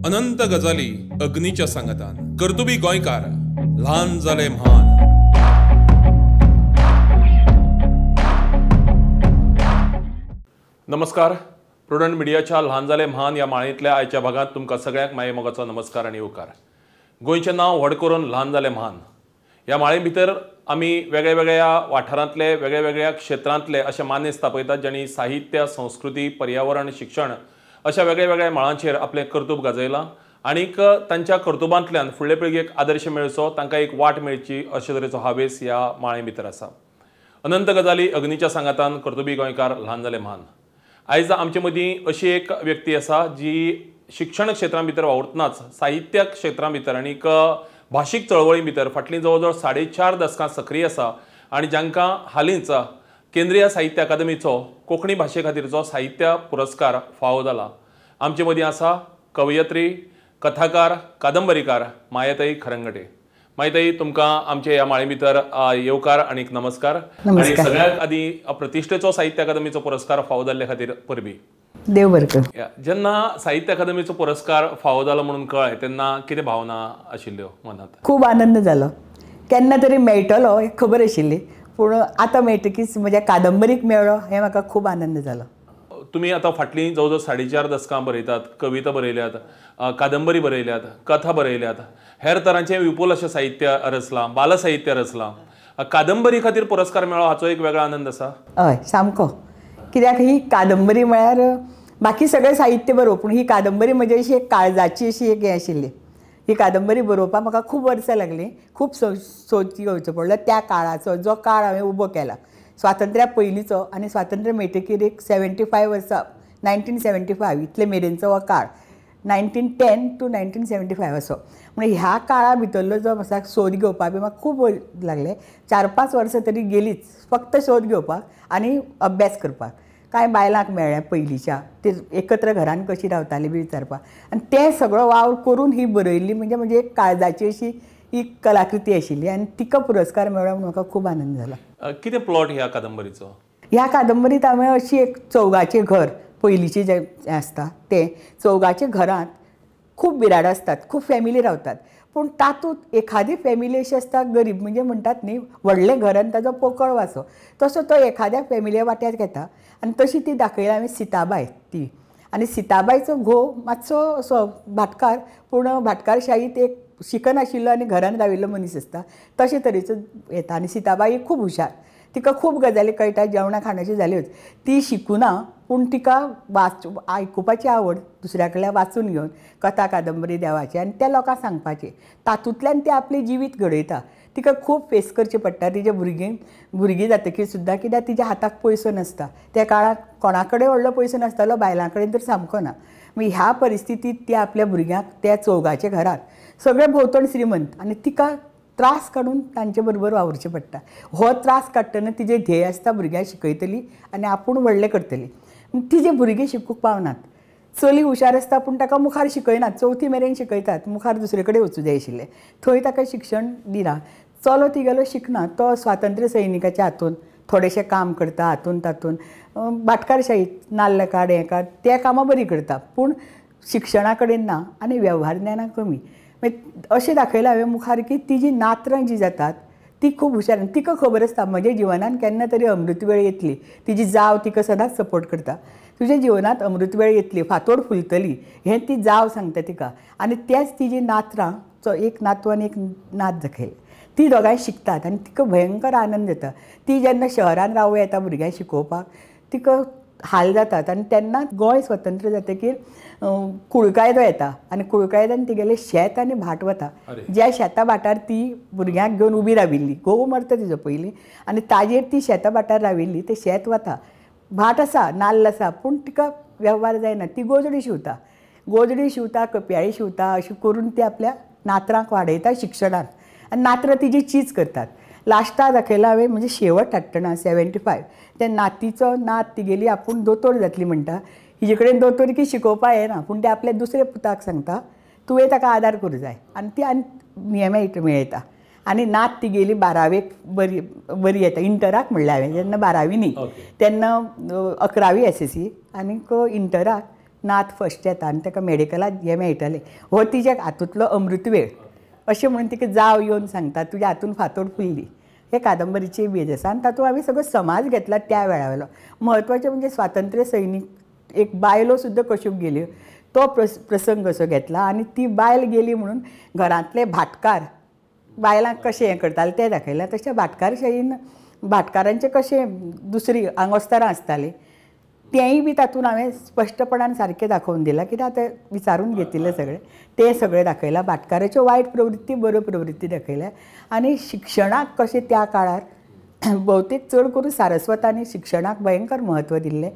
अनंत गजाली अग्नीच्या सांगातान कर्तुबी गोंयकार ल्हान जाले म्हान. नमस्कार, प्रुडंट मिडियाच्या ल्हान जाले म्हान ह्या माळेंतल्या आयच्या भागांत तुमकां सगळ्यांक मायेमोगाचो नमस्कार आनी येवकार. गोंयचें नांव व्हड करून ल्हान जाले म्हान ह्या माळे भितर आमी वेगळ्या वाठारांतले वेगळ्या क्षेत्रांतले अशे मानेस्त आपयतात ज्यांनी साहित्य, संस्कृती, पर्यावरण, शिक्षण अशा वेगळ्या मळांचेर आपलें कर्तुब गाजयलां आनीक तांच्या कर्तुबांतल्यान फुडले पिळगेक आदर्श मेळचो, तांकां एक वाट मेळची अशे तरेचो हावेस ह्या माळे भितर आसा. अनंत गजाली अग्नीच्या सांगातान कर्तुबी गोंयकार ल्हान जाले म्हान. आयज आमचे मदीं अशी एक व्यक्ती आसा जी शिक्षण क्षेत्रां भितर वावुरतनाच साहित्य क्षेत्रां भितर आनीक भाशीक चळवळी भितर फाटलीं जवळ जवळ 4.5 दसकां सक्रीय आसा आनी जांकां हालींच केंद्रीय साहित्य अकादमीचो कोंकणी भाशे खातीरचो साहित्य पुरस्कार फावो जाला. आमचे मदीं आसा कवयत्री, कथाकार, कादंबरीकार मायाताई खरंगटे. मायाताई, तुमकां आमचे ह्या माळे भितर येवकार आनी नमस्कार. आनी सगळ्यांत आदीं प्रतिश्ठेचो साहित्य अकादमीचो पुरस्कार फावो जाल्ले खातीर परबी. देव बरें करूं. जेन्ना साहित्य अकादमीचो पुरस्कार फावो जालो म्हणून कळ्ळें तेन्ना कितें भावना आशिल्ल्यो मनांत? खूब आनंद जालो. केन्ना तरी मेळटलो हें खबर आशिल्ली, पूण आतां मेळटकीच म्हज्या कादंबरीक मेळ्ळो हें म्हाका खूब आनंद जालो. तुमी आतां फाटलीं जवळ जवळ 4.5 दसकां बरयतात, कविता बरयल्यात, कादंबरी बरयल्यात, कथा बरयल्यात, हेर तरांचें विपुल अशें साहित्य रचलां, बालसाहित्य रचलां. कादंबरी खातीर पुरस्कार मेळ्ळो हाचो एक वेगळो आनंद आसा? हय, सामको. कित्याक ही कादंबरी म्हळ्यार बाकी सगळें साहित्य बरोवप, पूण ही कादंबरी म्हजी अशी एक काळजाची अशी एक हें आशिल्ली. ही कादंबरी बरोवपाक म्हाका खूब वर्सां लागलीं, खूब सोद घेवचो पडलो. त्या काळाचो जो काळ हांवें उबो केला, स्वातंत्र्या पयलींचो आनी स्वातंत्र्य मेळटकीर एक 75 वर्सां, 1975 इतले मेरेनचो हो काळ, 1910 टू 1975 असो. म्हणजे ह्या काळा भितरलो जो म्हाका सोद घेवपाक बी म्हाका खूब लागले. 4-5 वर्सां तरी गेलीच फक्त सोद घेवपाक आनी अभ्यास करपाक. कांय बायलांक मेळ्ळें पयलींच्या, ते एकत्र घरान कशी रावताली बी विचारपाक, आनी तें सगळो वावर करून ही बरयल्ली म्हणजे म्हणजे एक काळजाची अशी ही कलाकृती आशिल्ली आनी तिका पुरस्कार मेळ्ळो म्हणून म्हाका खूब आनंद जाला. कितें प्लॉट ह्या कादंबरीचो? ह्या कादंबरीत हांवें अशी एक चौगाचें घर पयलींचें जें आसता तें चौगाच्या घरांत खूब बिराडां आसतात, खूब फॅमिली रावतात, पूण तातूंत एखादी फॅमिली अशी आसता गरीब, म्हणजे म्हणटात न्ही व्हडलें घर आनी ताजो पोकळ वासो, तसो तो एखाद्या फॅमिली वाट्याक येता आनी तशी ती दाखयल्या हांवें सिताबाय ती. आनी सिताबायचो घोव मातसो असो भाटकार, पूण भाटकारशाहीत एक शिकनाशिल्लो आनी घरान राविल्लो मनीस आसता तशे तरेचो येता. आनी सिताबाई खूब हुशार, तिका खूब गजाली कळटा, जेवणा खाणाच्यो जाल्योच, ती शिकुना पूण तिका आयकुपाची आवड, दुसऱ्या कडल्यान वाचून घेवन कथा कादंबरी देवाची आनी त्या लोकांक सांगपाची, तातूंतल्यान ती आपलें जिवीत घडयता. तिका खूब फेस करचें पडटा. तिजे भुरगीं जातकीर सुद्दां कित्याक तिच्या हाताक पयसो नासता. त्या काळार कोणा कडेन व्हडलो पयसो नासतालो, बायलां कडेन तर सामको ना. मागीर ह्या परिस्थितींत ती आपल्या भुरग्यांक त्या चौगाच्या घरांत सगळें भोंवतण श्रीमंत आनी तिका त्रास काडून तांचे बरोबर वावुरचें पडटा. हो त्रास काडटना तिजें ध्येय आसता भुरग्यांक शिकयतली आनी आपूण व्हडलें करतली. तिजे भुरगीं शिकूंक पावनात. चली हुशार आसता पूण ताका मुखार शिकयनात, 4थी मेरेन शिकयतात, मुखार दुसरे कडेन वचूं जाय आशिल्लें, थंय ताका शिक्षण दिना. चलो तिगेलो शिकना, तो स्वातंत्र्य सैनिकाच्या हातून थोडेशें काम करता, हातून तातून भाटकारशाहीत नाल्ल काड हें काड त्या कामां बरीं करता, पूण शिक्षणा कडेन ना आनी वेव्हार ज्ञानाक कमी. मागीर अशें दाखयलां हांवें मुखार की तिजी नातरां जीं जातात ती खूब हुशार आनी तिका खबर आसता म्हज्या जिवनान केन्ना तरी अमृतवेळ येतली. तिजी जाव तिका सदांच सपोर्ट करता, तुज्या जिवनांत अमृतवेळ येतली, फांतोड फुलतली, हें ती जाव सांगता तिका. आनी तेच तिजी नातरां, एक नातू आनी एक नात दाखयली, ती दोगांय शिकतात आनी तिका भयंकर आनंद येता. ती जेन्ना शहरान रावूं येता भुरग्यांक शिकोवपाक तिका हाल जातात. आनी तेन्ना गोंय स्वतंत्र जातकीर कुळकायदो येता आनी कुळकायद्यान तिगेलें शेत आनी भाट वता. ज्या शेता भाटार ती भुरग्यांक घेवन उबी राविल्ली, घोव मरता तिजो पयलीं आनी ताजेर ती शेता भाटार राविल्ली, तें शेत वता, भाट आसा, नाल्ल आसा, पूण तिका वेव्हार जायना. ती गोजडी शिंवता, गोजडी शिंवता, कपयाळी शिंवता, अशें करून ती आपल्या नातरांक वाडयता शिक्षणाक आनी नातरां तिजी चीज करतात. लास्टाक दाखयला हांवें म्हणजे शेवट हाडटना 75 त्या नातीचो नात तिगेली आपूण दोतोर जातली म्हणटा, हिजे कडेन दोतोरकी शिकोवपाक येना, पूण ते आपल्या दुसऱ्या पुताक सांगता तुवें ताका आदार करूं जाय आनी ती आनी नियमें मेळयता. आनी नात तिगेली 12वेक बरी बरी येता, इंटराक म्हणलें हांवें, जेन्ना 12वी न्ही तेन्ना 11वी SSC आनीक इंटराक नात फस्ट येता आनी ताका मेडिकलात हें मेळटलें, हो तिच्या हातूंतलो अमृतवेळ अशें म्हणून तिका जाव येवन सांगता तुज्या हातून फांतोड फुल्ली. हे कादंबरीची बेज आसा आनी तातूंत हांवें सगळो समाज घेतला त्या वेळा वयलो. म्हत्वाचें म्हणजे स्वातंत्र्य सैनीक एक बायलो सुद्दां कश्यो गेल्यो तो प्रसंग असो घेतला आनी ती बायल गेली म्हणून घरांतले भाटकार बायलांक कशें हें करताले तें दाखयलां. तशें भाटकारशाहीन भाटकारांचें कशें दुसरी आंगोस्तरां आसतालीं तेंय बी तातूंत हांवें स्पश्टपणान सारकें दाखोवन दिलां, कित्याक आतां विचारून घेतिल्लें सगळें तें सगळें दाखयलां. भाटकाराच्यो वायट प्रवृत्ती बऱ्यो प्रवृत्ती दाखयल्या आनी शिक्षणाक कशें त्या काळार भोवतेक चड करून सारस्वतांनी शिक्षणाक भयंकर म्हत्व दिल्लें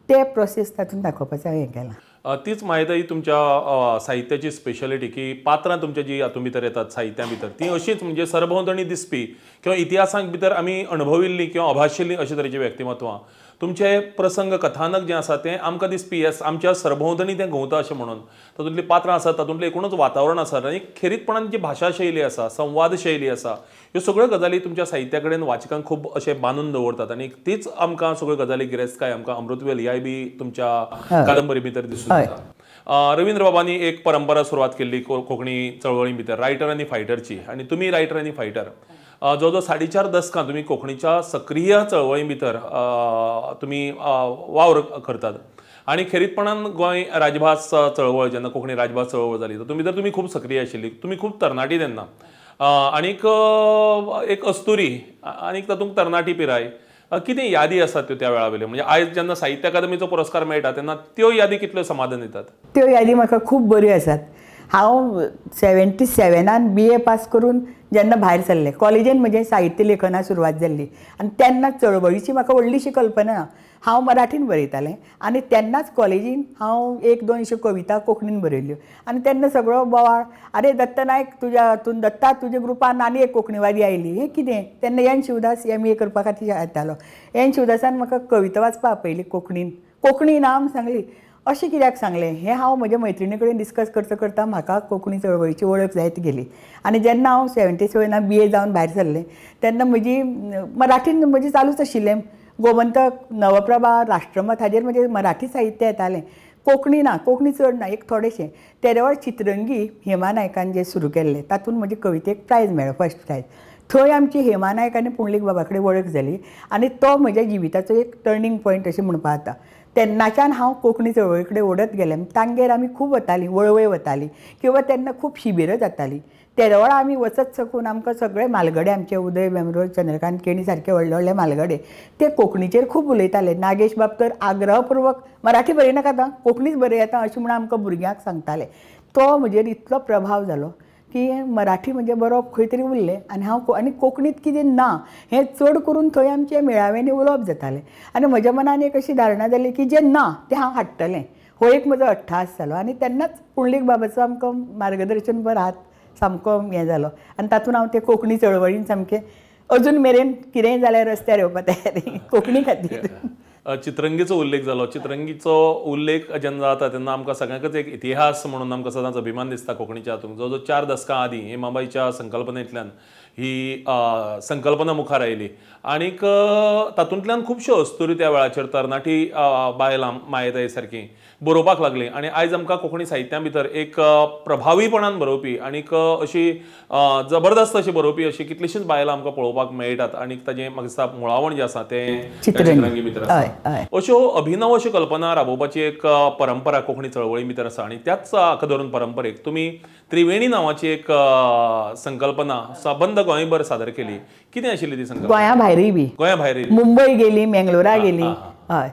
ते प्रोसेस तातूंत दाखोवपाचें हांवें हें केलां. तीच माहिती तुमच्या साहित्याची स्पेशलिटी की पात्रां तुमच्या जी हातूंत भितर येतात साहित्या भितर ती अशीच म्हणजे सरभोंवतणी दिसपी किंवा इतिहासांत भितर आमी अणभविल्लीं किंवा अभाशिल्लीं अशे तरेचीं व्यक्तिमत्वां. तुमचे प्रसंग कथानक जें आसा तें आमकां दिसपी आमच्या सरभोंवतणी तें घुंवता अशें म्हणून तातूंतलीं पात्रां आसात, तातूंतलें एकूणच वातावरण आसा आनी खेरीतपणान जी भाशा शैली आसा, संवाद शैली आसा, ह्यो सगळ्यो गजाली तुमच्या साहित्या कडेन वाचकांक खूब अशें बांदून दवरतात आनी तीच आमकां सगळ्यो गजाली गिरेस्तकाय आमकां अमृतवेल ह्याय बी तुमच्या कादंबरी भितर दिसून येता. रवींद्र बाबांनी एक परंपरा सुरवात केल्ली कोंकणी चळवळी भितर रायटर आनी फायटरची, आनी तुमी रायटर आनी फायटर. जवळ जवळ 4.5 दसकां तुमी कोंकणीच्या सक्रीय चळवळी भितर तुमी वावर करतात आनी खेरीतपणान गोंय राजभास चळवळ जेन्ना कोंकणी राजभास चळवळ जाली तातूंत भितर तुमी खूब सक्रीय आशिल्ली, तुमी खूब तरणाटी तेन्ना आनीक एक अस्तुरी आनीक तातूंत तरणाटी पिराय, कितें यादी आसात त्यो त्या वेळा वयल्यो? म्हणजे आयज जेन्ना साहित्य अकादमीचो पुरस्कार मेळटा तेन्ना त्यो यादी कितल्यो समाधान दितात? त्यो यादी म्हाका खूब बऱ्यो आसात. हांव 77 BA पास करून जेन्ना भायर सरलें कॉलेजीन म्हजें साहित्य लेखना सुरवात जाल्ली आनी तेन्ना चळवळीची म्हाका व्हडलीशी कल्पना ना. हांव मराठीन बरयतालें आनी तेन्नाच कॉलेजीन हांव 1-2 अश्यो कविता कोंकणीन बरयल्ल्यो आनी तेन्ना सगळो बोवाळ, अरे दत्त नायक तुज्या हातून दत्ता तुज्या ग्रुपान आनी एक कोंकणीवादी आयली, हें कितें? तेन्ना एन शिवदास MA करपा खातीर येतालो. एन शिवदासान म्हाका कविता वाचपा आपयली कोंकणीन, कोंकणी ना म्हूण सांगली. अशें कित्याक सांगलें हें हांव म्हज्या मैत्रिणी कडेन डिस्कस करता करता म्हाका कोंकणी चळवळीची वळख जायत गेली. आनी जेन्ना हांव 77 BA जावन भायर सरलें तेन्ना म्हजी मराठीन म्हजी चालूच आशिल्लें. गोमंतक, नवप्रभा, राष्ट्रमत हाजेर म्हजें मराठी साहित्य येतालें, कोंकणी ना, कोंकणी चड ना, एक थोडेशें. तेदे वेळार चित्रंगी हेमा नायकान जें सुरू केल्लें तातूंत म्हजे कवितेक प्रायज मेळ्ळो, फर्स्ट प्रायज. थंय आमची हेमा नायक आनी पुंडलीक बाबा कडेन वळख जाली आनी तो म्हज्या जिविताचो एक टर्निंग पॉयंट अशें म्हणपाक जाता. तेन्नाच्यान हांव कोंकणी चळवळी कडेन ओडत गेलें. तांगेर आमी खूब वतालीं, वळवय वतालीं किंवा तेन्ना खूब शिबिरां जातालीं. तेदे वेळार आमी वचत साकून आमकां सगळे म्हालगडे आमचे उदय भेंब्रो, चंद्रकांत केणी सारके व्हडले व्हडले म्हालगडे ते कोंकणीचेर खूब उलयताले. नागेश बाब तर आग्रहपूर्वक मराठी बरयनाका आतां, कोंकणीच बरयाता अशें म्हणून आमकां भुरग्यांक सांगताले. तो म्हजेर इतलो प्रभाव जालो की मराठी म्हणजे बरोवप खंय तरी उरलें आनी हांव आनी कोंकणींत कितें ना हें चड करून थंय आमच्या मेळाव्यांनी उलोवप जातालें. आनी म्हज्या मनान एक अशी धारणा जाली की जें ना तें हांव हाडटलें, हो एक म्हजो अट्टाहास जालो. आनी तेन्नाच पुंडलीक बाबाचो आमकां मार्गदर्शन बरो हात सामको हें जालो आनी तातूंत हांव ते कोंकणी चळवळीन सामकें अजून मेरेन कितेंय जाल्यार रस्त्यार येवपा तयारी कोंकणी खातीर. चित्रंगीचो उल्लेख जालो. चित्रंगीचो उल्लेख जेन्ना जाता तेन्ना आमकां सगळ्यांकच एक इतिहास म्हणून आमकां सदांच अभिमान दिसता कोंकणीच्या हातूंत. जवळ जवळ 4 दसकां आदीं हेमाबाईच्या संकल्पनेंतल्यान ही संकल्पना मुखार आयली आनीक तातूंतल्यान खुबश्यो अस्तुरी त्या वेळाचेर तरणाटी बायलां मायेताई सारकी बरोवपाक लागलीं आनी आयज आमकां कोंकणी साहित्या भितर एक प्रभावीपणान बरोवपी आनीक अशी जबरदस्त अशी बरोवपी अशी कितलीशींच बायलां आमकां पळोवपाक मेळटात आनी ताजें म्हाका दिसता मुळावण जें आसा तें चित्रंगी भितर आसा. अश्यो अभिनव अश्यो कल्पना राबोवपाची एक परंपरा कोंकणी चळवळी भितर आसा आनी त्याच हाका धरून परंपरेक तुमी त्रिवेणी नांवाची एक संकल्पना सबंद गोंयभर सादर केली. कितें आशिल्ली ती संकल्पना? गोंया भायरूय बी, गोंया भायर मुंबय गेली, मेंगलोरा गेली. हय,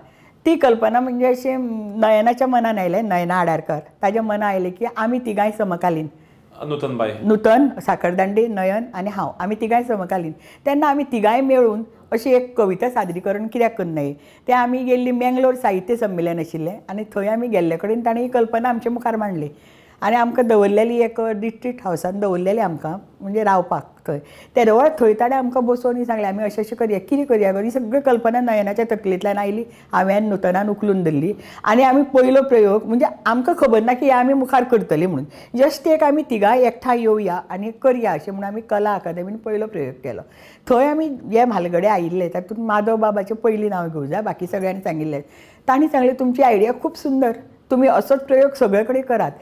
ती कल्पना म्हणजे अशें नयनाच्या मनान आयलें, नयना आडारकर ताज्या मनान आयलें की आमी तिगांय समकालीन, नूतन बाय, नूतन साखरदांडे, नयन आनी हांव, आमी तिगांय समकालीन. तेन्ना आमी तिगांय मेळून अशी एक कविता सादरीकरण कित्याक करनाय. तें आमी गेल्ली मेंगलोर साहित्य संमेलन आशिल्लें आनी थंय आमी गेल्ले कडेन ताणें ही कल्पना आमचे मुखार मांडली आनी आमकां दवरलेली एक डिस्ट्रिक्ट हावसान दवरलेली आमकां म्हणजे रावपाक थंय. तेदे वेळार थंय ताणें आमकां बसोवन सांगलें आमी अशें अशें करया, कितें करया. ही सगळी कल्पना नयनाच्या तकलेंतल्यान आयली, हांवें नूतनान उखलून धरली आनी आमी पयलो प्रयोग म्हणजे आमकां खबर ना की आमी मुखार करतली म्हणून, जस्ट एक आमी तिगांय एकठांय येवया आनी करया अशें म्हणून आमी कला अकादमीन पयलो प्रयोग केलो. थंय आमी जे म्हालगडे आयिल्ले तातूंत माधव बाबाचें पयलीं नांव घेवं जाय, बाकी सगळ्यांनी सांगिल्लें. तांणी सांगलें तुमची आयडिया खूब सुंदर, तुमी असोच प्रयोग सगळे कडेन करात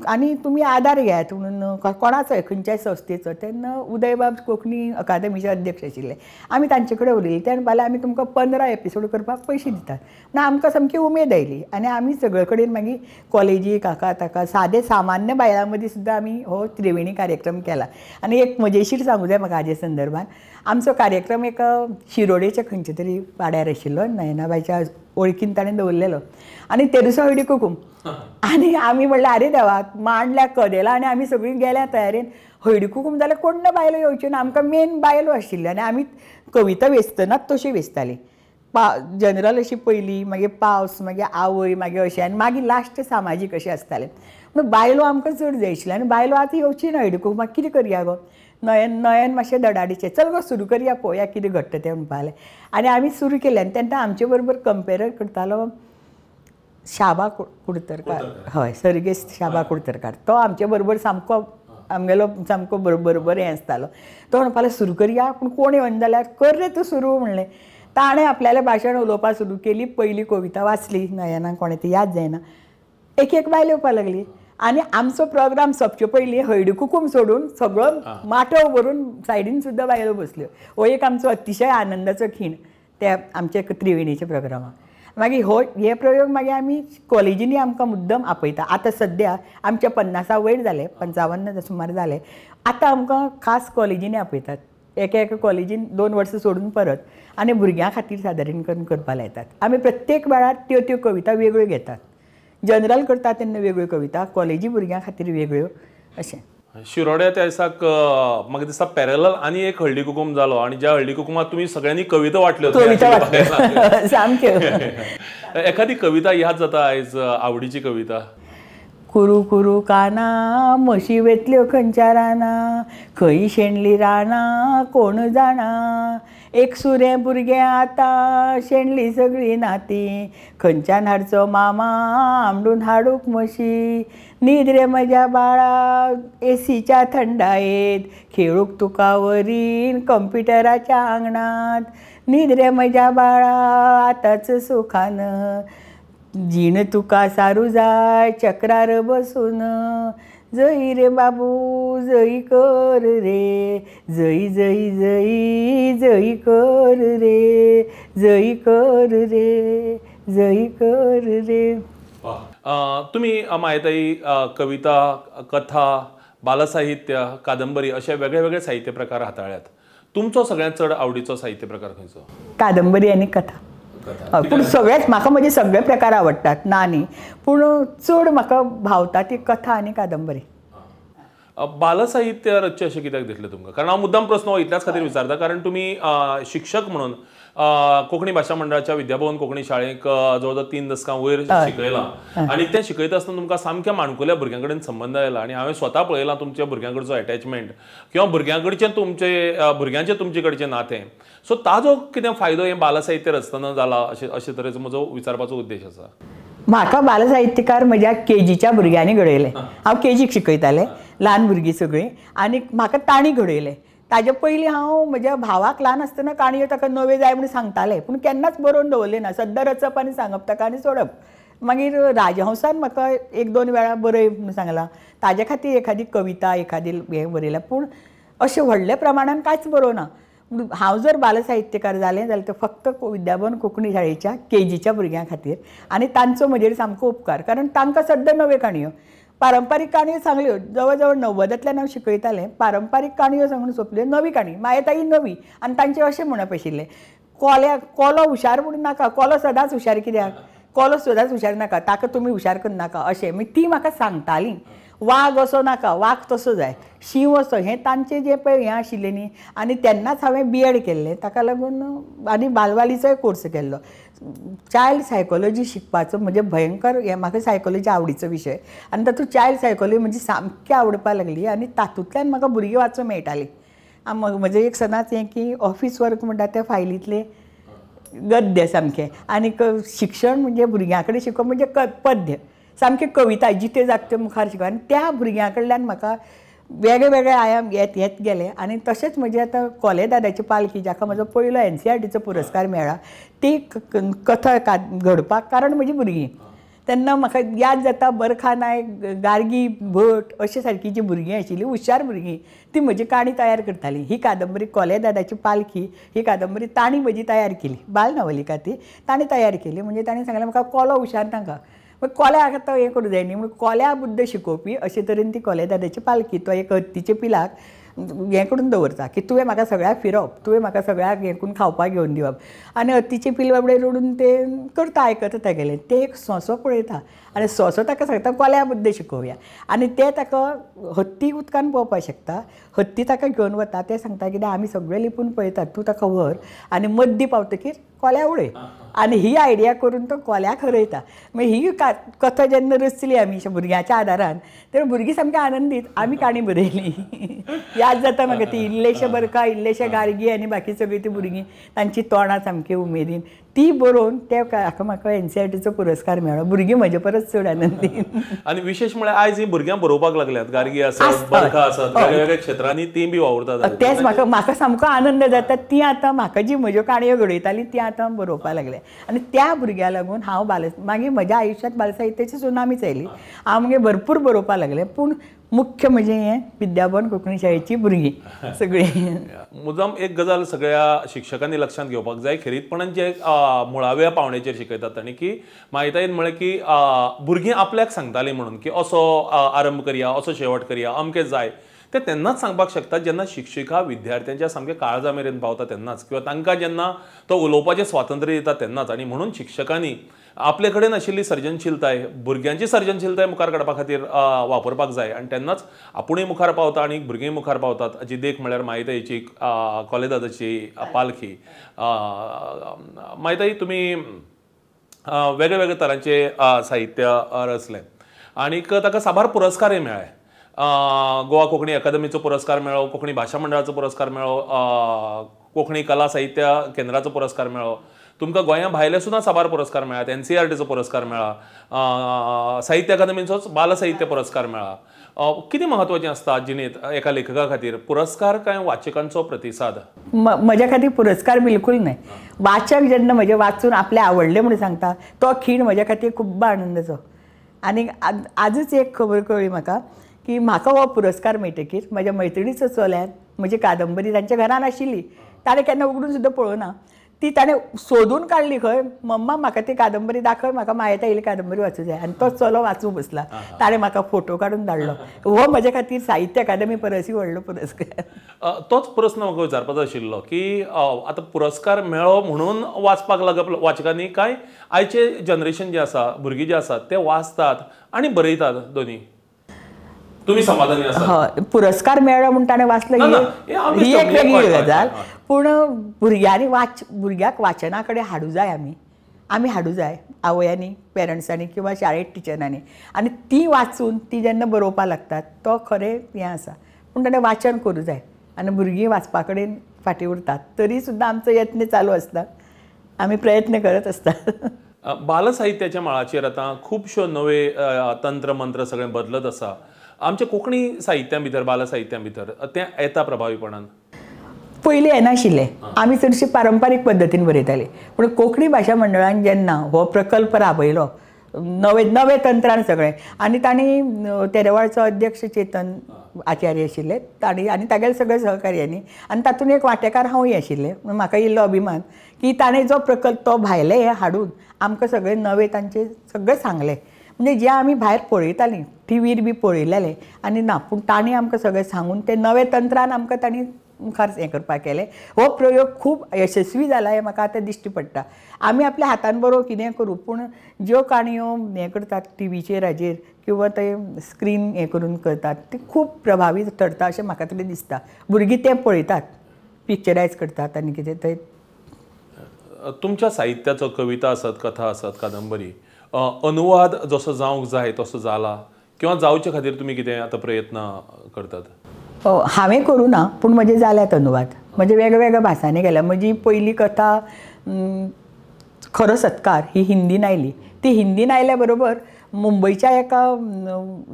आनी तुमी आदार घेयात म्हणून कोणाचोय खंयच्याय संस्थेचो. तेन्ना उदयबाब कोंकणी अकादमीचे अध्यक्ष आशिल्ले, आमी तांचे कडेन उलयली. ते म्हणपाक आमी तुमकां 15 एपिसोड करपाक पयशे दितात म्हणून आमकां सामकी उमेद आयली. आनी आमी सगळे कडेन मागीर कॉलेजी काका ताका सादे सामान्य बायलां मदीं सुद्दां आमी हो त्रिवेणी कार्यक्रम केला. आनी एक मजेशीर सांगू जाय म्हाका हाजे संदर्भान, आमचो कार्यक्रम एक शिरोडेच्या खंयच्या तरी वाड्यार आशिल्लो, नयनाबायच्या वळखीन ताणें दवरलेलो आनी ते दिसा हळदी कुकूम. आनी आमी म्हणलें आरे देवा मांडल्या कदेला आनी आमी सगळीं गेल्या तयारेन, हळदी कुकूम जाल्यार कोण ना बायलो येवच्यो ना, आमकां मेन बायलो आशिल्ल्यो. आनी आमी कविता वेंचतनाच तश्यो वेंचतालीं, जनरल अशी पयली, मागीर पावस, मागीर आवय, मागीर अशें, आनी मागीर लास्ट सामाजीक अशें आसतालें. पूण बायलो आमकां चड जाय आशिल्ल्यो आनी बायलो आतां येवची ना हळदी कुकमाक, कितें करया गो, नयन नयन मातशें धडाडीचें, चल गो सुरू करया पळोवया कितें घडटा तें म्हणपाक. आनी आमी सुरू केलें. आनी तेन्ना आमचे बरोबर कंपेर करतालो शाबा कुडतरकार, हय सर्गेस्त शाबा कुडतरकार, तो आमचे बरोबर सामको आमगेलो सामको बरोबर हें आसतालो. तो म्हणपाक सुरू करया, पूण कोण येवन जाल्यार कर रे तूं सुरू म्हणलें. ताणें आपल्यालें भाशण उलोवपाक सुरू केली, पयली कविता वाचली नयनाक कोणें ती याद जायना, एक एक बायल येवपाक लागली. आनी आमचो प्रोग्राम सोंपचे पयलीं हळदी कुकूम सोडून सगळो माटव भरून सायडीन सुद्दां बायलो बसल्यो. हो एक आमचो अतिशय आनंदाचो खीण त्या आमच्या त्रिवेणीच्या प्रोग्रामाक. मागीर हो हे प्रयोग मागीर आमी कॉलेजींनी आमकां मुद्दम आपयता. आतां सद्या आमच्या 50 वयर जाले, 55 सुमार जाले, आतां आमकां खास कॉलेजींनी आपयतात. एका एका कॉलेजीन 2 वर्सां सोडून परत आनी भुरग्यां खातीर सादरीकरण करपाक लायतात. आमी प्रत्येक वेळार त्यो त्यो कविता वेगळ्यो घेतात, जनरल करता तेन्ना वेगळ्यो कविता, कॉलेजी भुरग्यां खातीर वेगळ्यो अशें. शिरोड्या त्या दिसाक म्हाका दिसता पॅरलल आनी एक हळदी कुकूम जालो, आनी ज्या हळदी कुकुमात तुमी सगळ्यांनी कविता वाटल्यो, कविता वाटल्यो सामक्यो. एखादी कविता याद जाता आयज, आवडीची कविता? कुरू कुरू काना म्हशी वेतल्यो खंयच्या राना, खंय शेणली राना कोण जाणा, एक सुरें भुरगें आतां शेणली सगळीं नाती, खंयच्यान हाडचो मामा आमडून हाडूंक म्हशी, न्हीद रे म्हज्या बाळा एसीच्या थंडायेंत, खेळूंक तुका वरीन कंप्युटराच्या आंगणांत, न्हीद रे म्हज्या बाळा आतांच सुखान, जीण तुका सारू जाय चक्रार बसून, जई रे बाबू जई कर रे, जई जई जई जई कर रे, जई कर रे, जई कर रे. तुमी मायताई कविता, कथा, बालसाहित्य, कादंबरी अशे वेगळे वेगळे साहित्य प्रकार हाताळ्यात. तुमचो सगळ्यांत चड आवडीचो साहित्य प्रकार खंयचो? कादंबरी आनी कथा. पूण सगळेच म्हाका म्हजे सगळे प्रकार आवडटात, ना न्ही, पूण चड म्हाका भावता ती कथा आनी कादंबरी. बालसाहित्य रचचें अशें कित्याक दिसलें तुमकां? कारण हांव मुद्दाम प्रस्न हो इतल्याच खातीर विचारता, कारण तुमी शिक्षक म्हणून कोंकणी भाशा मंडळाच्या विद्याभवन कोंकणी शाळेक जवळ जवळ 3 दसकां वयर शिकयलां, आनी तें शिकयता आसतना तुमकां सामक्या माणकुल्या भुरग्यां कडेन संबंद आयला, आनी हांवें स्वता पळयलां तुमच्या भुरग्यां कडचो एटॅचमेंट किंवा भुरग्यां कडचें तुमचे भुरग्यांचें तुमचे कडचें नातें. सो ताजो कितें फायदो हें बालसाहित्य रचतना जाला अशें अशे तरेचो म्हजो विचारपाचो उद्देश आसा. म्हाका बालसाहित्यकार म्हज्या केजीच्या भुरग्यांनी घडयलें. हांव केजीक शिकयतालें, ल्हान भुरगीं सगळीं, आनी म्हाका तांणी घडयलें. ताजे पयलीं हांव म्हज्या भावाक ल्हान आसतना काणयो ताका नव्यो जाय म्हूण सांगतालें, पूण केन्नाच बरोवन दवरलें ना, सद्दां रचप आनी सांगप ताका आनी सोडप. मागीर राजहंसान म्हाका 1-2 वेळा बरय म्हूण सांगलां, ताजे खातीर एखादी कविता एखादी हें बरयलां, पूण अशें व्हडल्या प्रमाणान कांयच बरोवना. हांव जर बालसाहित्यकार जालें जाल्यार तें फक्त विद्याभवन कोंकणी शाळेच्या केजीच्या भुरग्यां खातीर, आनी तांचो म्हजेर सामको उपकार, कारण तांकां सद्दां नव्यो काणयो, पारंपारीक काणयो सांगल्यो, जवळ जवळ 90तांतल्यान हांव शिकयतालें, पारंपारीक काणयो सांगून सोंपल्यो, नवी काणी मायताई नवी. आनी तांचें अशें म्हणप आशिल्लें, कोल्या कोलो हुशार म्हणून नाका, कोलो सदांच हुशार कित्याक, कोलो सदांच हुशार नाका, ताका तुमी हुशार करनाका अशें. मागीर ती म्हाका सांगताली, वाग असो नाका, वाग तसो जाय, शींव असो, हें तांचें जें पळय हें आशिल्लें न्ही. आनी तेन्नाच हांवें बी.एड केल्लें, ताका लागून आनी बालवालीचोय कोर्स केल्लो. चायल्ड सायकोलॉजी शिकपाचो म्हजें भयंकर हें, म्हाका सायकोलॉजी आवडीचो विशय, आनी तातूंत चायल्ड सायकोलॉजी म्हजी सामकी आवडपाक लागली, आनी तातूंतल्यान म्हाका भुरगीं वाचूंक मेळटालीं. म्हजें एक सदांच हें की ऑफीस वर्क म्हणटा तें फायलींतलें गद्य सामकें, आनी शिक्षण म्हणजे भुरग्यां कडेन शिकप म्हणजे पद्य, सामकी कविता जिते जागते मुखार शिकप. आनी त्या भुरग्यां कडल्यान म्हाका वेगळे वेगळे आयाम येत येत गेले. आनी तशेंच म्हजें आतां कोलेदादाची पालखी, जाका म्हजो पयलो NCERTचो पुरस्कार मेळ्ळा, ती कथा घडपाक कारण म्हजी भुरगीं. तेन्ना म्हाका याद जाता बरखा नायक, गार्गी भट अशे सारकी जी भुरगीं आशिल्लीं हुशार भुरगीं ती म्हजी काणी तयार करतालीं. ही कादंबरी कोलेदादाची पालखी ही कादंबरी तांणी म्हजी तयार केली, बाल नवलिका ती तांणी तयार केली. म्हणजे तांणी सांगलें म्हाका कोलो हुशार तांकां, मागीर कोल्याक आतां हें करूं जाय न्ही म्हणून कोल्या बुद्द शिकोवपी अशे तरेन ती कोलेदादाची पालखी तो एक हत्तीच्या पिलाक हें करून दवरता की तुवें म्हाका सगळ्याक फिरोवप, तुवें म्हाका सगळ्याक हें करून खावपाक घेवन दिवप. आनी हत्तीचें पील बाबडें रडून तें करता, आयकता तागेलें. तें एक सोंसो पळयता आनी सोंसो ताका सांगता कोल्या बुद्द शिकोवया आनी तें ताका हत्ती उदकान पोवपाक शकता, हत्ती ताका घेवन वता. तें सांगता कितें आमी सगळे लिपून पळयतात, तूं ताका व्हर आनी मद्दी पावतकीर कोल्या उडय. आनी ही आयडिया करून तो कोल्याक हरयता. मागीर ही कथा जेन्ना रचली आमी भुरग्यांच्या आदारान तेन्ना भुरगीं सामकी आनंदीत, आमी काणी बरयली. याद जाता म्हाका ती इल्लेशे बरखा, इल्लेशे गार्गी आनी बाकी सगळीं ती भुरगीं तांची तोंडां सामकी उमेदीन ती बरोवन ते हाका म्हाका एनसीआरटीचो पुरस्कार मेळ्ळो. भुरगीं म्हजे परस चड आनंदी. आनी विशेश म्हळ्यार आयज ही भुरग्यां बरोवपाक लागल्यात, गार्गी आसत, बरखा आसत, वेगवेगळ्या क्षेत्रांनी ती बी वावुरतात. तेच म्हाका म्हाका सामको आनंद जाता. ती आतां म्हाका जी म्हज्यो काणयो घडयताली ती आतां बरोवपाक लागल्या आनी त्या भुरग्या लागून हांव बाल मागीर म्हज्या आयुश्यांत बालसाहित्याची सुनामीच आयली. हांव मागीर भरपूर बरोवपाक लागलें. पूण मुख्य म्हणजे हें विद्याभवन कोंकणी शाळेची भुरगीं सगळीं. मुद्दाम एक गजाल सगळ्या शिक्षकांनी लक्षांत घेवपाक जाय, खेरीतपणान जे मुळाव्या पावंड्याचेर शिकयतात आनी की मायताईन म्हळें की भुरगीं आपल्याक सांगतालीं म्हणून की असो आरंभ करया, असो शेवट करया, अमकें जाय, ते तेन्नाच सांगपाक शकतात जेन्ना शिक्षिका विद्यार्थ्यांच्या सामकें काळजा मेरेन पावता तेन्नाच, किंवा तांकां जेन्ना तो उलोवपाचें स्वातंत्र्य दिता तेन्नाच. आनी म्हणून शिक्षकांनी आपले कडेन आशिल्ली सर्जनशीलताय भुरग्यांची सर्जनशीलताय मुखार काडपा खातीर वापरपाक जाय आनी तेन्नाच आपुणूय मुखार पावता आनी भुरगींय मुखार पावतात. हाची देख म्हळ्यार मायताईची कोलेदादाची पालखी. मायताई, तुमी वेगळे वेगळे तरांचे साहित्य रचलें आनीक ताका साबार पुरस्कारय मेळ्ळे. गोवा कोंकणी अकादमीचो पुरस्कार मेळ्ळो, कोंकणी भाशा मंडळाचो पुरस्कार मेळ्ळो, कोंकणी कला साहित्य केंद्राचो पुरस्कार मेळ्ळो, तुमकां गोंया भायले सुद्दां साबार पुरस्कार मेळ्ळात, एनसीआरटीचो पुरस्कार मेळ्ळा, साहित्य अकादमीचोच बाल साहित्य पुरस्कार मेळ्ळा. कितें म्हत्वाचें आसता जिणेंत एका लेखका खातीर, पुरस्कार काय वाचकांचो प्रतिसाद? म्हज्या खातीर पुरस्कार बिलकूल न्हय. वाचक जेन्ना म्हजें वाचून आपलें आवडलें म्हणून सांगता तो खीण म्हज्या खातीर खूब्ब आनंदाचो. आनी आजच एक खबर कळ्ळी म्हाका की म्हाका हो पुरस्कार मेळटकीर म्हज्या मैत्रिणीचो चल्यान म्हजी कादंबरी तांच्या घरान आशिल्ली, ताणें केन्ना उगडून सुद्दां पळोवना, ती ताणें सोदून काडली खंय, मम्मा म्हाका ती कादंबरी दाखय, म्हाका मायता येयली कादंबरी वाचूं जाय. आनी तो चलो वाचूंक बसला, ताणें म्हाका फोटो काडून धाडलो. हो म्हज्या खातीर साहित्य अकादमी परसय व्हडलो पुरस्कार. तोच प्रस्न म्हाका विचारपाचो आशिल्लो की आतां पुरस्कार मेळ्ळो म्हणून वाचपाक लागप वाचकांनी, काय आयचे जनरेशन जे आसा, भुरगीं जे आसात ते वाचतात आनी बरयतात दोनी, तुम्ही समाधानी आसात? हय, पुरस्कार मेळ्ळो म्हूण ताणें वाचलें ही एक वेगळी गजाल, पूण भुरग्यांनी भुरग्याक वाचना कडेन हाडूं जाय. आमी हाडूं जाय, आवयांनी, पेरंट्सांनी किंवा शाळेंत टिचरांनी. आनी ती वाचून ती जेन्ना बरोवपाक लागतात तो खरें हें आसा. पूण ताणें वाचन करूं जाय आनी भुरगीं वाचपा कडेन फाटीं उरतात तरी सुद्दां आमचो यत्न चालू आसता, आमी प्रयत्न करत आसता. बालसाहित्याच्या मळाचेर आतां खुबश्यो नवे तंत्र मंत्र सगळें बदलत आसा. आमच्या कोंकणी साहित्या भितर, बाल साहित्या भितर तें येता प्रभावीपणान? पयलीं येनाशिल्लें, आमी चडशी पारंपारीक पद्दतीन बरयताले. पूण कोंकणी भाशा मंडळान जेन्ना हो प्रकल्प राबयलो नवे नवे तंत्रान सगळें, आनी तांणी तेरेवाळचो अध्यक्ष चेतन आचार्य आशिल्ले तांणी आनी तागेले सगळे सहकार्यांनी, आनी तातूंत एक वांटेकार हांवूय आशिल्लें. म्हाका इल्लो अभिमान की ताणें जो प्रकल्प तो भायले हे हाडून आमकां सगळे नवे तांचे सगळें सांगलें. म्हणजे जे आमी भायर पळयतालीं टिवीर बी पळयलेलें आनी ना, पूण तांणी आमकां सगळें सांगून ते नवे तंत्रान आमकां तांणी मुखार हें करपाक केलें. हो प्रयोग खूब यशस्वी जाला हें म्हाका आतां दिश्टी पडटा. आमी आपल्या हातान बरोवं कितें करूं, पूण ज्यो काणयो हें करतात टिवीचेर हाजेर किंवा ते स्क्रीन हें करून करतात ती खूब प्रभावी ठरता अशें म्हाका तरी दिसता. भुरगीं तें पळयतात, पिक्चरायज करतात आनी कितें थंय. तुमच्या साहित्याचो, कविता आसत, कथा आसत, कादंबरी, अनुवाद जसो जावंक जाय तसो जाला किंवा जावचे खातीर तुमी कितें आतां प्रयत्न करतात? हांवें करूं ना, पूण म्हजे जाल्यात अनुवाद, म्हजे वेगवेगळ्या भासांनी गेल्या. म्हजी पयली कथा खरो सत्कार ही हिंदीन आयली. ती हिंदीन आयल्या बरोबर मुंबयच्या एका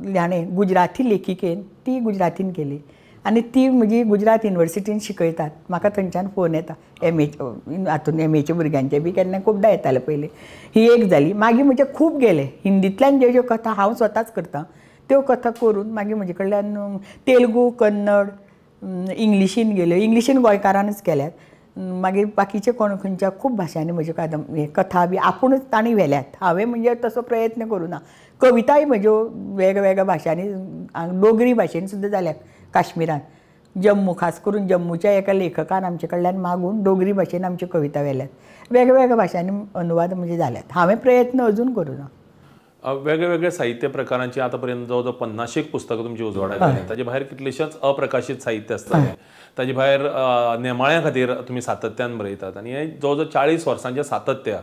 ह्याणें गुजराती लेखिकेन ती गुजरातीन केली. आनी ती म्हजी गुजरात युनिवर्सिटीन शिकयतात. म्हाका थंयच्यान फोन येता एम ए हातून एम एच्या भुरग्यांचे बी केन्ना खुबदां येताले पयलीं. ही एक जाली. मागीर म्हजे खूब गेले हिंदींतल्यान ज्यो ज्यो कथा हांव स्वताच करतां त्यो कथा करून मागीर म्हजे कडल्यान तेलुगू, कन्नड, इंग्लिशीन गेल्यो. इंग्लिशीन गोंयकारानच केल्यात. मागीर बाकीचे कोण खंयच्या खूब भाशांनी म्हज्यो कथा बी आपुणूच तांणी व्हेल्यात. हांवें म्हणजे तसो प्रयत्न करूं ना. कविताय म्हज्यो वेगवेगळ्या भाशांनी, डोगरी भाशेन सुद्दां जाल्यात. काश्मिरान, जम्मू, खास करून जम्मूच्या एका लेखकान आमचे कडल्यान मागून डोगरी भाशेन आमच्यो कविता व्हेल्यात. वेगवेगळ्या भाशांनी अनुवाद म्हणजे जाल्यात. हांवें प्रयत्न अजून करूं ना. वेगळे वेगळे साहित्य प्रकारांची आतापर्यंत जवळ जवळ 50 पुस्तकां तुमची उजवाडाक आयलीं. ताजे भायर कितलेशेच अप्रकाशीत साहित्य आसतलें. ताजे भायर नेमाळ्या खातीर तुमी सातत्यान बरयतात आनी हें जवळ जवळ 40 वर्सांचें सातत्य.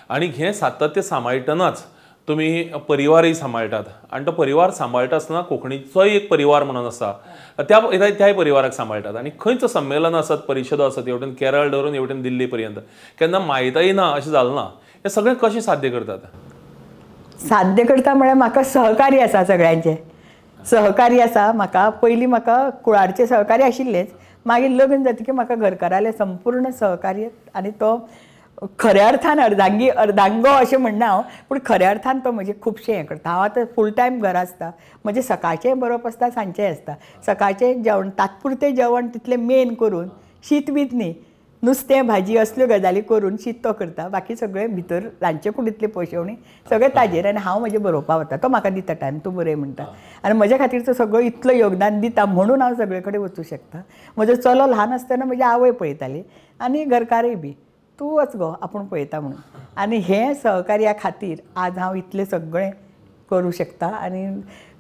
आनी हें सातत्य सांबाळटनाच तुमी परिवारय सांबाळटात आनी तो परिवार सांबाळटा आसतना कोंकणीचोय एक परिवार म्हणून आसा त्याय परिवाराक सांबाळटात. आनी खंयच संमेलन आसत, परिशदो आसत, हेवटेन केरळ धरून हेवटेन दिल्ली पर्यंत केन्ना मायताय ना अशें जालें ना. हें सगळें कशें साध्य करतात? साध्य करता म्हळ्यार म्हाका सहकार्य आसा, सगळ्यांचें सहकार्य आसा. म्हाका पयलीं म्हाका कुळारचें सहकार्य आशिल्लेंच. मागीर लग्न जातकीर म्हाका घरकारालें संपूर्ण सहकार्य आनी तो खऱ्या अर्थान अर्धांगी अर्धांगो अशें म्हणना हांव, पूण खऱ्या अर्थान तो म्हजें खुबशें हें करता. हांव आतां फूल टायम घरा आसता. म्हजें सकाळचें बरोवप आसता, सांजचें आसता. सकाळचें जेवण तात्पुरतें जेवण तितलें मेन करून, शीत बीत न्ही, नुस्तें भाजी असल्यो गजाली करून शीत तो करता. बाकी सगळें भितर रांदचे कुडींतली पोशेवणी सगळें ताजेर आनी हांव म्हजें बरोवपाक वता. तो म्हाका दिता टायम, तूं बरय म्हणटा. आनी म्हज्या खातीर तो सगळो इतलो योगदान दिता म्हणून हांव सगळे कडेन वचूं शकता. म्हजो चलो ल्हान आसतना म्हजी आवय पळयताली आनी घरकारय बी, तूं वच गो आपूण पळयता म्हणून. आनी हें सहकार्या खातीर आज हांव इतलें सगळें करूं शकता. आनी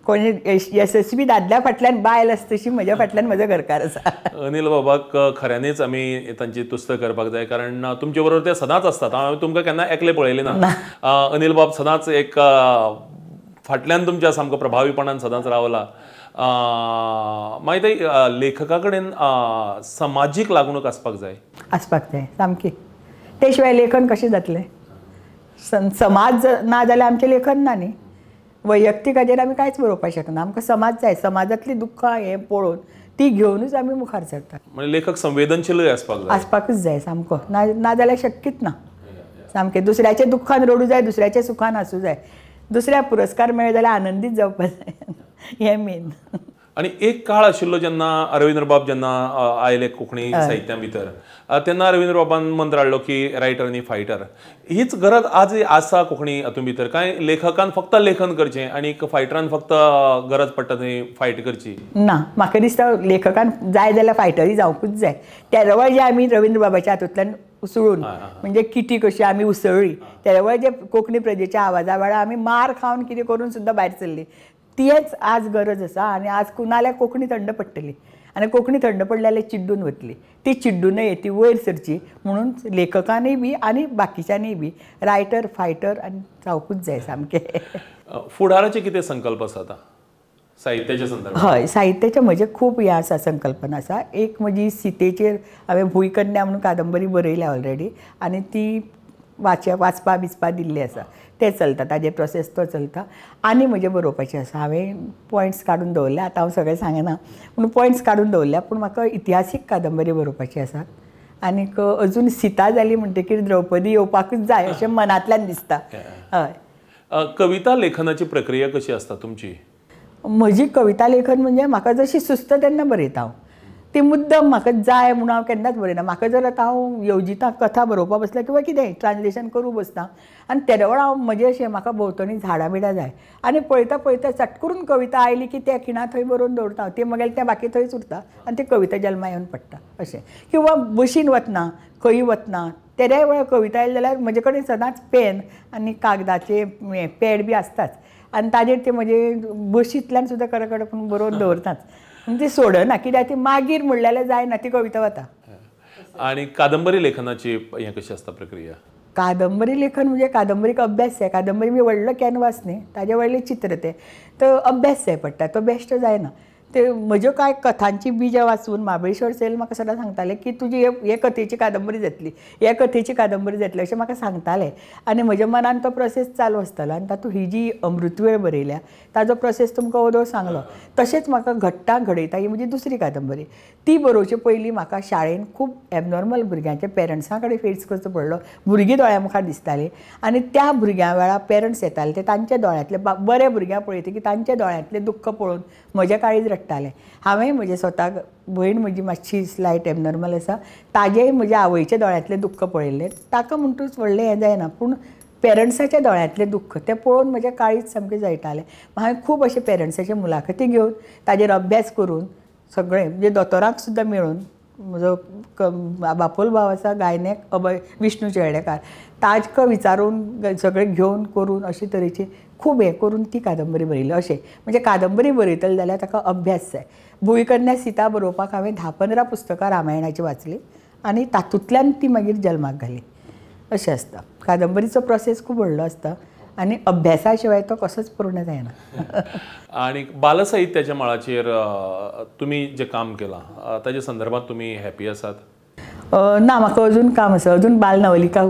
कोणी यशस्वी दादल्या फाटल्यान बायल आसता तशी म्हज्या फाटल्यान म्हजो घरकार आसा. अनिल बाबाक खऱ्यांनीच आमी तांची तुस्त करपाक जाय, कारण तुमचे बरोबर ते सदांच आसतात. हांवें तुमकां केन्ना एकलें पळयलें ना. अनिल बाब सदांच एक फाटल्यान तुमच्या सामको प्रभावीपणान सदांच रावला. मागीर ते लेखका कडेन समाजीक लागणूक आसपाक जाय. आसपाक जाय सामकी. ते शिवाय लेखन कशें जातलें? समाज ना जाल्यार आमचें लेखन ना न्ही. वैयक्तीक हाजेर आमी कांयच बरोवपाक शकना. आमकां समाज जाय. समाजांतली दुख्खां हें पळोवन ती घेवनूच आमी मुखार सरतात. म्हणजे लेखक संवेदनशीलय आसपाक जाय. आसपाकूच जाय सामको. ना नाजाल्यार शक्यच ना. सामकें दुसऱ्याच्या दुख्खान रडूं जाय, दुसऱ्याच्या सुखान आसूं जाय, दुसऱ्या पुरस्कार मेळ्ळे जाल्यार आनंदीत जावपाक जाय, हें मेन. आनी एक काळ आशिल्लो जेन्ना रवींद्रबाब जेन्ना आयले कोंकणी साहित्या भितर तेन्ना रवींद्रबाबान मंत्र हाडलो की रायटर आनी फायटर. हीच गरज आज आसा कोंकणी हातूंत भितर. कांय लेखकान फक्त लेखन करचें आनी फायटरान फक्त गरज पडटा थंय फायट करची ना. म्हाका दिसता लेखकान जाय जाल्यार फायटरूय जावंकूच जाय. त्या वेळार जे आमी रवींद्रबाबाच्या हातूंतल्यान उसळून म्हणजे किटी कशी आमी उसळ्ळी, त्या वेळार जे कोंकणी प्रजेच्या आवाजा वेळार आमी मार खावन कितें करून सुद्दां भायर सरली, तीच आज गरज आसा. आनी आज नाल्यार कोंकणी थंड पडटली आनी कोंकणी थंड पडली जाल्यार चिड्डून वतली. ती चिड्डूनय ती वयर सरची म्हणून लेखकानूय बी आनी बाकीच्यांनीय बी रायटर फायटर आनी जावकूच जाय सामकें. फुडाराचे कितें संकल्प आसा आतां साहित्याच्या संदर्भात? हय, साहित्याचे म्हजे खूब हें आसा, संकल्पना आसा. एक म्हजी सीतेचेर हांवें भूंयकन्या म्हणून कादंबरी बरयल्या ऑलरेडी आनी ती वाचपा बिचपा दिल्ली आसा. तें चलता, ताजें प्रोसेस तो चलता. आनी म्हजें बरोवपाचें आसा. हांवें पॉयंट्स काडून दवरल्या, आतां हांव सगळें सांगना पूण पॉयंट्स काडून दवरल्या. पूण म्हाका इतिहासीक कादंबरी बरोवपाची आसा. आनीक अजून सीता जाली म्हणटकीर द्रौपदी येवपाकूच जाय अशें मनांतल्यान दिसता. हय. कविता लेखनाची प्रक्रिया कशी आसता तुमची? म्हजी कविता लेखन म्हणजे म्हाका जशी सुचता तेन्ना बरयता हांव. ती मुद्दम म्हाका जाय म्हणून हांव केन्नाच बरयना. म्हाका जर आतां हांव येवजिता कथा बरोवपाक बसल्या किंवां कितेंय ट्रान्सलेशन करूं बसता आनी तेन्ना वेळार हांव म्हजें अशें म्हाका भोंवतणी झाडां बिडां जाय आनी पळयता पळयता चटकरून कविता आयली की त्या खिणा थंय बरोवन दवरता हांव. ती मागीर तें बाकी थंयच उरता आनी ती कविता जल्मा येवन पडटा अशें. किंवां बशीन वतना खंय वतना तेन्नाय वेळार कविता आयली जाल्यार म्हजे कडेन सदांच पेन आनी कागदाचें पॅड बी आसताच आनी ताजेर ते म्हजे बशींतल्यान सुद्दां कडेन कडेन बरोवन दवरताच. ती सोडना कित्याक ती मागीर म्हणल्यार जायना, ती कविता वता. आनी कादंबरी लेखनाची हें कशी आसता प्रक्रिया? कादंबरी लेखन म्हणजे कादंबरीक अभ्यास जाय. कादंबरी म्हणजे व्हडलो कॅनवास न्ही, ताजे व्हडलें चित्र तें, तो अभ्यास जाय पडटा, तो बेश्टो जायना. ते म्हज्यो कांय कथांची बिजां वाचून महाबळेश्वर सैल म्हाका सदां सांगताले की तुजी हे कथेची कादंबरी जातली, हे कथेची कादंबरी जातली अशें म्हाका सांगताले. आनी म्हज्या मनान तो प्रोसेस चालू आसतालो. आनी तातूंत ही जी अमृतवेळ बरयल्या ताजो प्रोसेस तुमकां वोदोळ सांगलो. तशेंच म्हाका घडटा घडयता ही म्हजी दुसरी कादंबरी. ती बरोवचे पयलीं म्हाका शाळेन खूब एबनॉर्मल भुरग्यांच्या पेरंट्सां कडेन फेस करचो पडलो. भुरगीं दोळ्या मुखार दिसतालीं आनी त्या भुरग्यां वेळार पेरंट्स येताले ते तांच्या दोळ्यांतले बरे भुरग्यांक पळयता की तांच्या दोळ्यांतलें दुख्ख पळोवन म्हज्या काळीज रडटालें. हांवें म्हजें स्वताक भयण म्हजी मातशी स्लायट एबनॉर्मल आसा ताजेय म्हज्या आवयच्या दोळ्यांतलें दुख्ख पळयल्लें. ताका म्हणटूच व्हडलें हें जायना पूण पेरंट्साच्या दोळ्यांतलें दुख्ख तें पळोवन म्हजें काळीज सामकें जळटालें. हांवें खूब अशें पेरंट्साचे मुलाखती घेवन ताजेर अभ्यास करून सगळें म्हणजे दोतोराक सुद्दां मेळून म्हजो बापोल भाव आसा गायनेक अभय विष्णू चेर्डेकार ताजकां विचारून सगळें घेवन करून अशे तरेची खूब हें करून ती कादंबरी बरयली. अशें म्हणजे कादंबरी बरयतले जाल्यार ताका अभ्यास जाय. भूंयकन्या सीता बरोवपाक हांवें 10-15 पुस्तकां रामायणाची वाचली आनी तातूंतल्यान ती मागीर जल्माक घाली. अशें आसता कादंबरीचो प्रोसेस खूब व्हडलो आसता आनी अभ्यासा शिवाय तो कसोच पूर्ण जायना. आनी बालसाहित्याच्या मळाचेर तुमी जें काम केलां ताच्या संदर्भात तुमी हॅपी आसात? ना, म्हाका अजून काम आसा. अजून बाल नवलिका,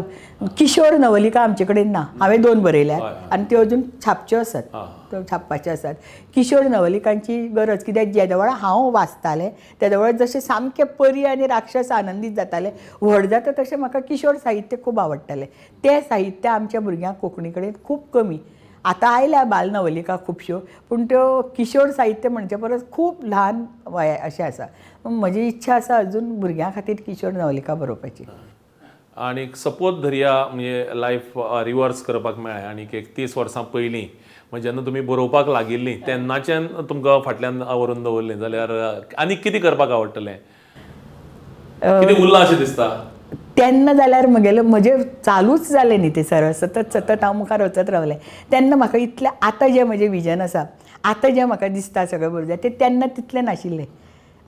किशोर नवलिका आमचे कडेन ना. हांवें 2 बरयल्यात आनी त्यो अजून छापच्यो आसात, त्यो छापपाच्यो आसात. किशोर नवलिकांची गरज कित्याक जेद्या वेळार हांव वाचतालें तेद्या वेळार जशें सामकें परी आनी राक्षस आनंदीत जाताले, व्हड जाता तशें म्हाका किशोर साहित्य खूब आवडटालें. तें साहित्य आमच्या भुरग्यांक कोंकणी कडेन खूब कमी. आतां आयल्या बाल नवलिका खुबश्यो पूण त्यो किशोर साहित्य म्हणचे परस खूब ल्हान वय अशें आसा. म्हजी इच्छा आसा अजून भुरग्यां खातीर किशोर नवलिका बरोवपाची. आनी सपोज धरया म्हणजे लायफ रिवर्स करपाक मेळ्ळें आनी एक 30 वर्सां पयलीं म्हणजे जेन्ना तुमी बरोवपाक लागिल्लीं तेन्नाच्यान तुमकां फाटल्यान व्हरून दवरलें जाल्यार आनी कितें करपाक आवडटलें, कितें उरलां अशें दिसता तेन्ना? जाल्यार म्हगेलें म्हजें चालूच जालें न्ही तें सरळ सतत सतत हांव मुखार वचत रावलें. तेन्ना म्हाका इतलें आतां जें म्हजें विजन आसा, आतां जें म्हाका दिसता सगळें बरें जाय तें तेन्ना तितलें नाशिल्लें.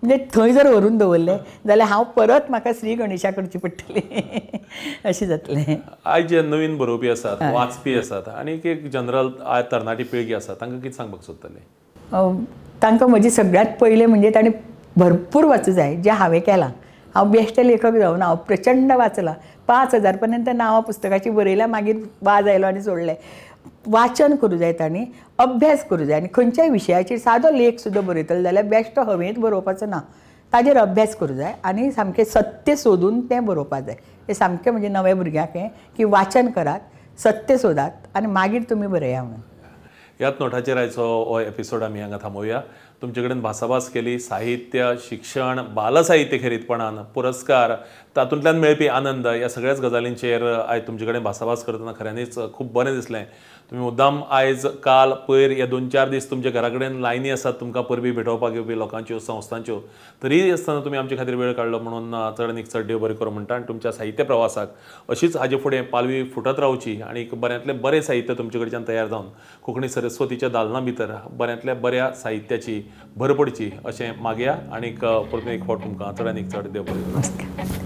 म्हणजे थंय जर व्हरून दवरलें जाल्यार हांव परत म्हाका श्री गणेशा करची पडटली अशें जातलें. आयज जे नवीन बरोवपी आसात, वाचपी आसात आनी एक जनरल तरणाटी पिळगी आसा तांकां कितें सांगपाक सोदतलें? तांकां म्हजें सगळ्यांत पयलें म्हणजे तांणी भरपूर वाचूं जाय. जें हांवें केलां, हांव बेश्टें लेखक जावना, हांव प्रचंड वाचलां. 5000 पर्यंत नांवां पुस्तकाचीं बरयल्या, मागीर वाज आयलो आनी सोडलें. वाचन करूं जाय तांणी, अभ्यास करूं जाय आनी खंयच्याय विशयाचेर सादो लेख सुद्दां बरयतलो जाल्यार बेश्टो हवेंत बरोवपाचो ना, ताजेर अभ्यास करूं जाय आनी सामकें सत्य सोदून तें बरोवपाक जाय. हें सामकें म्हणजे नव्या भुरग्यांक हें की वाचन करात, सत्य सोदात आनी मागीर तुमी बरया म्हणून. ह्याच नोटाचेर आयचो हो एपिसोड आमी हांगा थांबोवया. तुमचे कडेन भासाभास केली, साहित्य, शिक्षण, बालसाहित्य खेरीतपणान पुरस्कार, तातूंतल्यान मेळपी आनंद ह्या सगळ्याच गजालींचेर आयज तुमचे कडेन भासाभास करतना खऱ्यांनीच खूब बरें दिसलें. तुमी मुद्दाम आयज, काल, पयर ह्या 2-4 दीस तुमच्या घरा कडेन लायनी आसात तुमकां परबी भेटोवपाक येवपी लोकांच्यो, संस्थांच्यो, तरी आसतना तुमी आमचे खातीर वेळ काडलो म्हणून चड आनीक चड देव बरें करूं म्हणटा. आनी तुमच्या साहित्य प्रवासाक अशीच हाजे फुडें पालवी फुटत रावची आनी बऱ्यांतलें बरें साहित्य तुमचे कडच्यान तयार जावन कोंकणी सरस्वतीच्या दालना भितर बऱ्यांतल्या बऱ्या साहित्याची भर पडची अशें मागया. आनीक परतून एक फावट तुमकां चड आनीक चड देव बरें करूं.